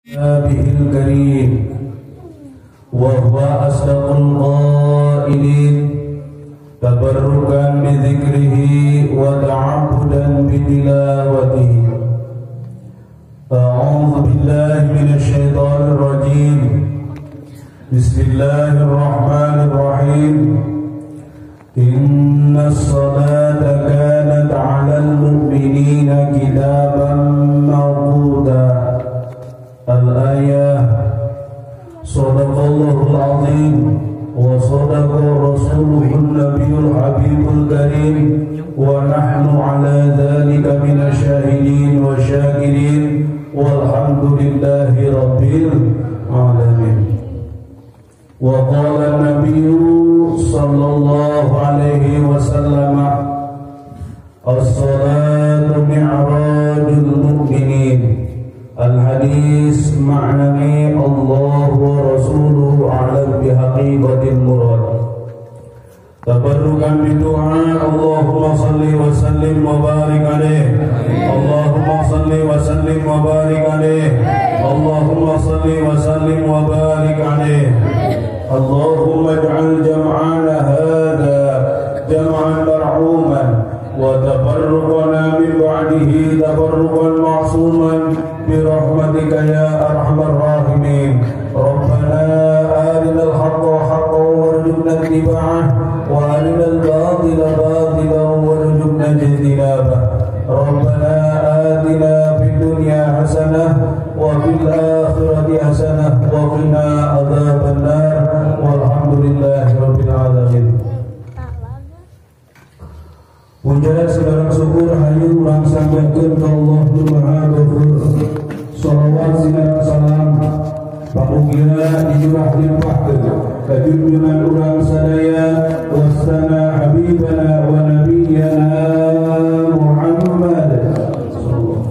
به الكريم وهو أصدق القائلين تبركا بذكره وتعبدا بتلاوته. أعوذ بالله من الشيطان الرجيم. بسم الله الرحمن الرحيم. إن الصلاة كانت على المؤمنين كتابا موقوتا. الآية. صدق الله العظيم وصدق رسوله النبي الحبيب الكريم ونحن على ذلك من الشاهدين والشاكرين والحمد لله رب العالمين. وقال النبي صلى الله عليه وسلم الصلاة معراج المؤمنين. الحديث معنى الله ورسوله أعلم بحقيقة المراد. تبركا بدعاء اللهم صل وسلم وبارك عليه. اللهم صل وسلم وبارك عليه. اللهم صل وسلم وبارك عليه. اللهم اجعل جمعنا هذا جمعا مرحوما وتفرقنا من بعده تفرقا معصوما برحمتك يا أرحم الراحمين. ربنا آرنا الحق حقا وارزقنا اتباعه وأرنا الباطل باطلا وارزقنا اجتنابه. ربنا آتنا في الدنيا حسنة وفي الآخرة حسنة وقنا عذاب النار والحمد لله رب العالمين. Puja segala syukur hayu urang sampaikan ka Allah Maha Ghafur. Shalawat sinar salam pamugia dicurah limpahkeun ka junjungan urang sadaya wasana habibana wa nabiyana Muhammad sallallahu alaihi wasallam.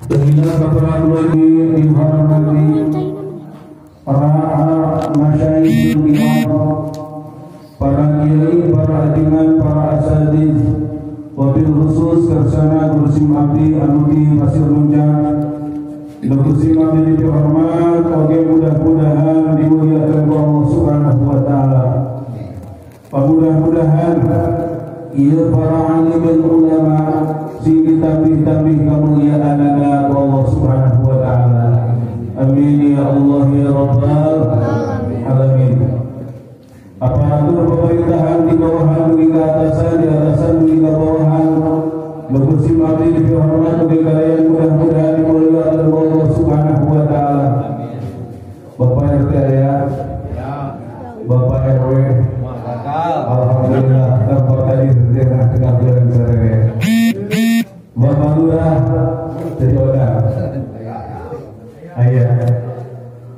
Terhina ka para keluarga dihormati para masyayikh para kiai, para ajengan, para asatiz, wabil khusus kersana kursi abdi anu di Pasir Muncang. Kursi abdi dihormat, oke mudah-mudahan dimuliakan Allah Subhanahu wa taala. Mudah-mudahan ieu para alim dan ulama sing ditambih-tambih kemuliaanana Allah Subhanahu wa taala. Amin ya Allah ya Rabbal alamin. Aparatur pemerintahan di bawahan dugi ka atasan, di atasan dugi ka bawahan. Kursi abdi dihormat dugi kalian mudah-mudahan dimuliakan Allah Subhanahu wa taala. Bapak RT ya, Bapak RW, alhamdulillah tanpa tadi tengah-tengah bulan sore. Bapak Lurah jadi orang. Ayah.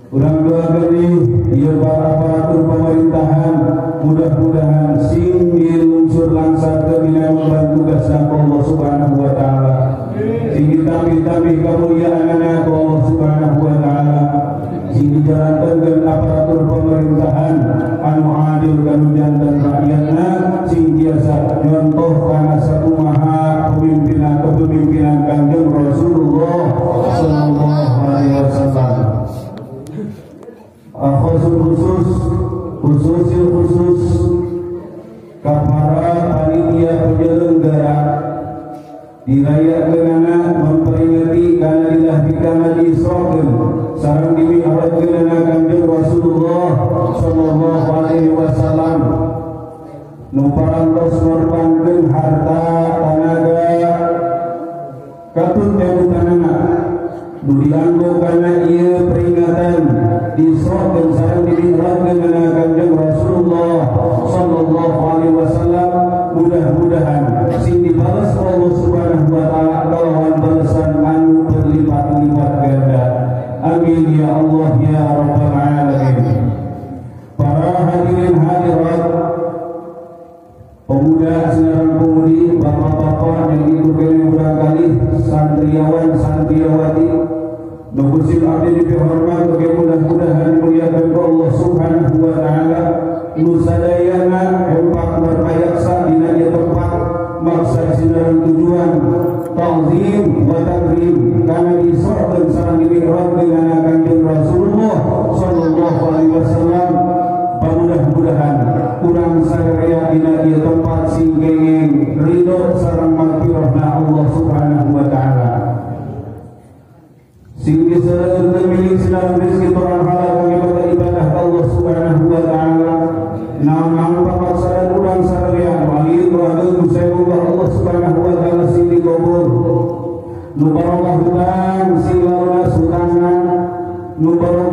Urang doakeun ieu para aparatur pemerintahan mudah-mudahan sing dilunsur langsarkeun dina membantu tugasna Allah Subhanahu wa taala. Sing ditambih-tambih kemuliaanana ku Allah Subhanahu wa taala. Sing dijalankeun aparatur pemerintahan anu adil kanu janten rakyatna sing biasa nyontoh kana sakumaha pemimpinan kepemimpinan Kanjeng Rasulullah sallallahu alaihi wasallam. Khusus khusus khusus para panitia penyelenggara dirayakeunana memperingati kana dilahirkeun diisrokeun sareng dimi'rajkeunana Kanjeng Rasulullah sallallahu alaihi wasallam nu parantos ngorbankeun harta tanaga katut nyabutanana nu dianggo kana ieu peringatan diisrokeun sareng dimi'rajkeunana Kanjeng Rasulullah sallallahu alaihi wasallam mudah-mudahan sing dibales Allah Subhanahu wa taala kalawan balesan anu berlipat-lipat ganda. Amin ya Allah ya Rabbal alamin. Para hadirin hadirat, pemuda sareng pemudi, bapak-bapak yang ikut kene barangkali santriawan santriawati, nu kursi abdi dihormat oge mudah-mudahan dimuliakan ku Allah Subhanahu wa taala. Nu sadayana hempak berpayaksa dina ieu tempat maksa sinaran tujuan ta'zim wa takrim kana disorkeun sareng dimi'rajkeun. Sing diseureurkeun milik sedang rezeki torang halal kangge bakal ibadah Allah Subhanahu wa taala. Naon-naon pamaksadan urang sadaya wali doakeun ku Allah Subhanahu wa taala sing dikabul. Nu barokah hutang sing lalunas hutangna, nu barokah